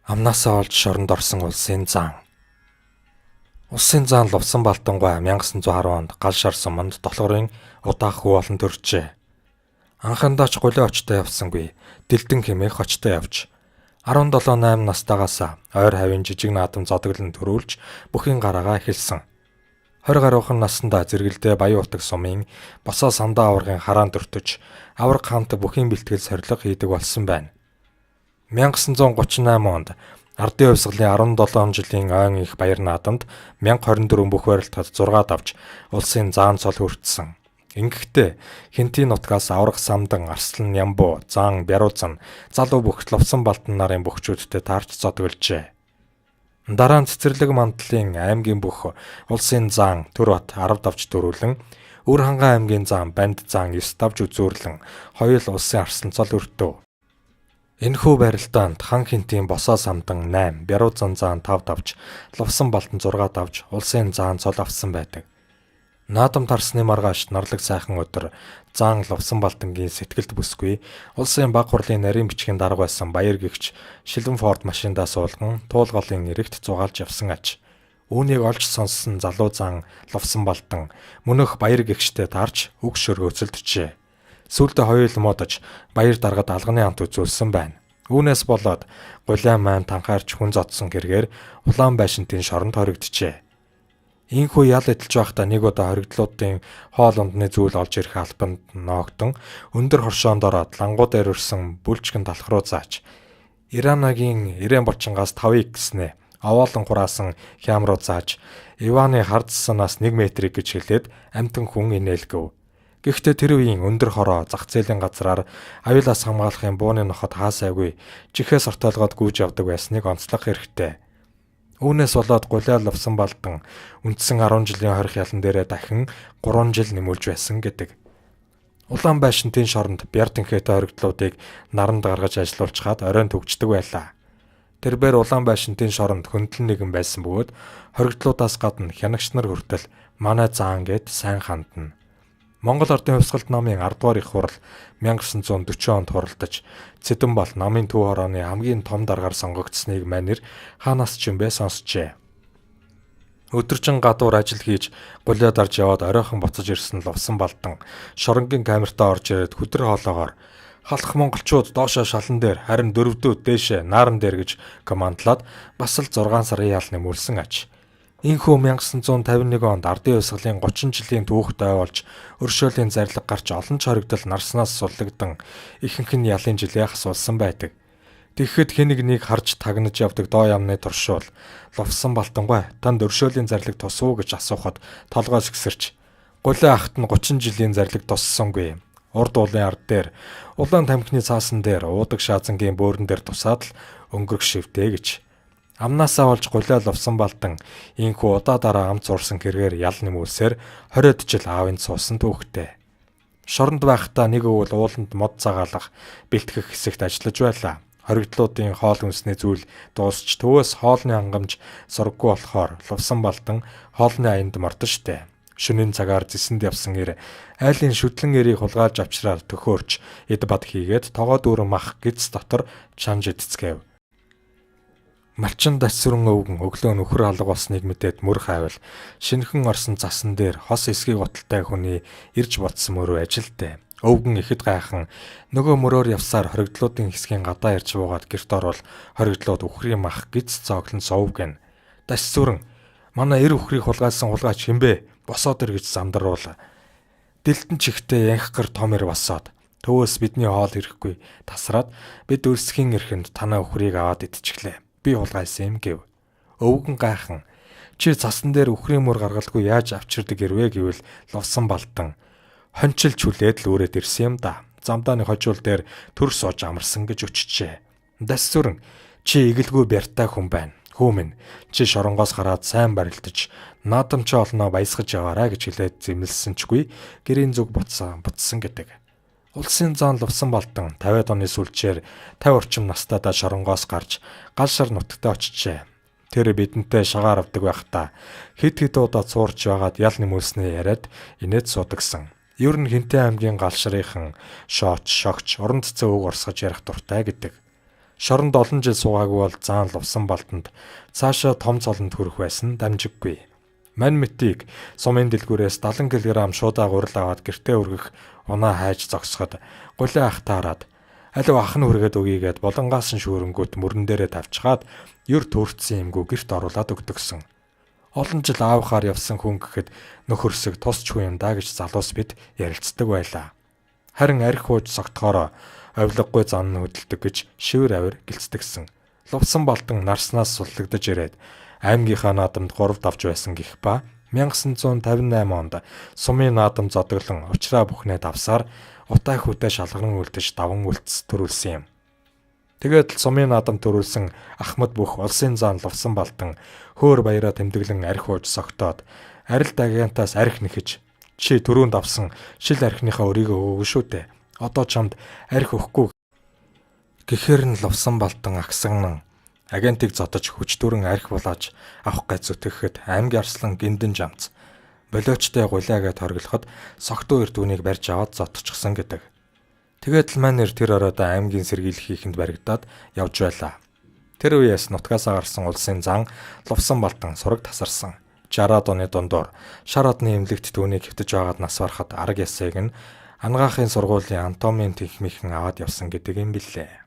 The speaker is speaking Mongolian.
Амнаасаа олж шоронд орсон улсын зан. Улсын зан Лувсан Балтангуй 1910 онд гал шар суманд Долгорын удаах хүү олон төржээ. Анхандаа ч гулиа очтой явсангүй. Дэлдэн хэмээх очтой явж 17 8 настайгаас ойр хавийн жижиг наадам зодоглон төрүүлж бүхийн гараагаа эхэлсэн. 20 гаруйхан наснда зэрэгэлдээ Баян утаг сумын босоо сандаа аваргын хараан дөртөж аварга хамт бүхийн бэлтгэл сорилго хийдэг болсон байна. 1938 онд Ардын хувьсгалын 17 жилийн ойн их баяр наадамд 1024 бүх барилтад 6 давж улсын заан цол хүртсэн. Ингэхдээ Хэнтийн нутгаас аврах самдан Арслан Ямбу, Заан Бярууцан, залуу бүх Лувсан Балдан нарын бөхчүүдтэй таарч зодогложээ. Дараа нь Цэцэрлэг Мандлын аймгийн бүх улсын заан төр бат 10 давж дөрүүлэн Үр хангай аймгийн заан Банд заан 9 давж үзүүрлэн хоёул улсын арслан цол өртөв. Энэхүү барилдаанд хан хинтийн босоо самдан 8, Бярууцан заан 5 давж, Лувсан Балдан 6 давж улсын заан цол авсан байдаг. Наадам тарсны маргааш нарлаг сайхан өдөр заан Лувсан Балдангийн сэтгэлд бүсгүй улсын баг хурлын нарийн бичгийн дарга байсан баяр гэгч Шилэн Форд машиндаа суулган туул голын эрэгт зугаалж явсан аж. Үүнийг олж сонссон залуу заан Лувсан Балдан мөнөөх баяр гэгчтэй таарч үг шөргөөцөлдөжээ. Сүүлдээ хоёул муудаж баяр даргад алганы амт үзүүлсэн байна. Үүнээс болоод гулиа маань танхаарч хүн зодсон гэргээр улаан байшинтын шоронд хоригджээ. Ийхүү ял эдэлж байхдаа нэг удаа хоригдлуудын хоол ундны зүйл олж ирэх албанд ноогдон өндөр хоршоонд ороод лангуу дээр өрсөн бүлчгэн талх руу зааж Иранагийн Ирэн булчингаас 5-ыг гэснээ овоолон хураасан хям руу зааж Иваны хардсанаас 1 метрийг гэж хэлээд амтан хүн инээлгэв. Гэхдээ тэр үеийн өндөр хороо зах зээлийн газраар аюулаас хамгаалахын бууны ноход хаасайгүй чихээ сортоолгоод гүйж явдаг байсныг онцлох хэрэгтэй. Үүнээс болоод гулиа Лувсан Балдан үндсэн 10 жилийн хорих ялан дээрээ дахин 3 жил нэмүүлж байсан гэдэг. Улаан байшинтын шоронд бяр тэнхээтэй хоригдлуудыг наранд гаргаж ажилуулчихад оройн түгждэг байлаа. Тэрбээр улаан байшинтын шоронд хөндлөн нэгэн байсан бөгөөд хоригдлуудаас гадна хянагч нар хүртэл манай заан гэд сайн хандна. Монгол Ардын хувьсгалт намын 10 дугаар их хурал 1940 онд хуралдаж Цэдэн бол намын төв хорооны хамгийн том даргаар сонгогдсныг манер хаанаас ч юм бэ сонсчээ. Өдөржин гадуур ажил хийж гулиа дарж яваад оройхон буцаж ирсэн Лувсан Балдан шоронгийн камертаа орж ирээд хүдэр хоолоогоор халах монголчууд доошоо шалан дээр харин дөрвдөө дээшээ нааран дээр гэж командлаад бас л 6 сарын ял нэмүүлсэн аж. Ийхүү 1951 онд Ардын хувьсгалын 30 жилийн түүхтэй болж өршөөлийн зарлиг гарч олон ч хоригдол нарснаас суллагдан ихэнх нь ялын жилээ хасуулсан байдаг. Тэгэхэд хэн нэгнийг харж тагнаж явдаг доо яамны туршуул Лувсан Балтангуй танд өршөөлийн зарлиг тусвуу гэж асуухад толгой сэгсэрч гулиа ахт нь 30 жилийн зарлиг туссангүй. Урд уулын ард дээр улаан тамхины цаасан дээр уудаг шаазангийн бөөрөн дээр тусаад л өнгөрөх шивдэ гэж. Амнаасаа олж гулиа Лувсан Балдан ийхүү удаа дараа амт зурсан хэрэгээр ял нэмүүлсээр 20-од жил аавынд суусан түүхтэй. Шоронд байхдаа нэг өвөл ууланд мод цагаалах бэлтгэх хэсэгт ажиллаж байлаа. Хоригдлуудын хоол хүнсний зүйл дуусч төвөөс хоолны хангамж сурггүй болохоор Лувсан Балдан хоолны аянд мордон штэ. Шөнийн цагаар зэсэнд явсан эр айлын шүдлэн эрийг хулгайлж авчраар төхөөрч эд бад хийгээд тогоо дүүрэн мах гиз дотор чанж идцгээв. Малчин дасүрэн өвгөн өглөө нөхөр алга болсныг мэдээд мөр хайвал шинэхэн орсон засан дээр хос эсгийг уталтай хүний ирж ботсон мөрөө ажилтай. Өвгөн ихэд гайхан нөгөө мөрөөр явсаар хоригдлуудын хэсгийн гадаа ирж буугаад гэрт орвол хоригдлууд үхрийн мах гиз цооглон суув гэн. Дасүрэн манай эр үхрийг хулгайлсан хулгайч хинбэ? Босоод ир гэж замдаруул. Дэлтэн чихтэй янх гар том эр босоод төвөөс бидний хоол ирэхгүй тасраад бид өрсхийн эрхэнд танаа үхрийг аваад идчихлээ. Би хулгайлсан юм гэв. Өвгөн гайхан чи цасан дээр үхрийн мөр гаргалгүй яаж авчирдаг ирвэ гэвэл Лувсан Балдан хончил чүлээд л үүрээд ирсэн юм да. Замдааны хожуул дээр төр сууж амарсан гэж өчжээ. Дасүрэн чи эгэлгүй бяртай хүн байна. Хүү минь чи шоронгоос гараад сайн барилдаж наадамчаа олноо баясгаж яваарай гэж хэлээд зэмлэлсэнчгүй гэрийн зүг буцсан гэдэг. Улсын зан Лувсан Балдан 50-ад оны сүүлчээр 50 орчим настайдаа шоронгоос гарч гал шар нутагтаа очижээ. Тэр бидэнтэй шагаар авдаг байхдаа хэд хэд удаа цуурч байгаад ял нэмүүлснээ яриад инээд судагсан. Ер нь Хинтээ аймгийн гал шарынхан шооч, шогч, уран цэцэн үг урсгаж ярих дуртай гэдэг. Шоронд олон жил суугаагүй бол заан лувсан балданд цаашаа том цолонд хүрэх байсан дамжиггүй. Мань мэтийг сумын дэлгүүрээс 70 кг шуудаа гурил аваад гэртээ өргөх унаа хайж зогсоход гулай ах таарад алив ах нь хүргээд өгье гэд болонгоос нь шүүрэнгүүт мөрөн дээрээ тавьчихаад ер төрцсөн юмгүй гэрт оруулаад өгдөгсөн. Олон жил аавхаар явсан хүн гэхэд нөхөрсөг тусч хүн юм да гэж залуус бид ярилцдаг байлаа. Харин арх ууж согтохоороо овлоггүй зан нь хөдөлдөг гэж шивэр авир гэлцдэгсэн. Лувсан балдан нарснаас суллагдаж ирээд аймгийнхаа наадамд 3 давж байсан гих ба 1958 онд сумын наадам зодоглон учраа бүхнээ давсаар утай хүүтэй шалгаран үлдэж даван үлдс төрүүлсэн юм. Тэгээд л сумын наадам төрүүлсэн Ахмад бүх улсын зан лувсан балдан хөөр баяраа тэмдэглэн арх ууж согтоод арилд агентаас арх нэхэж чи түрүүнд авсан шил архиныхаа өрийгөө өгөөгүй шүү дээ. Одоо чамд арх өгөхгүй гэхээр нь лувсан балдан агсагнан агентыг зодож хүч дүрэн арх булааж авах гэж зүтгэхэд аймгийн арслан гиндэн жамц болиочтой гулиагаа торгилоход согтуу эрд үүнийг барьж аваад зодчихсон гэдэг. Тэгээд л манер тэр оройд аймгийн сэргийлэх хийхэнд баригдаад явж байлаа. Тэр үеэс нутгаасаа гарсан улсын зан лувсан балдан сураг тасарсан. 60-аад оны дундуур шар одны эмнэлэгт түүнийг хэвтэж байгаад нас барахад арга ясыг нь Ангаахын сургуулийн анатомийн техникхэн аваад явсан гэдэг юм билээ.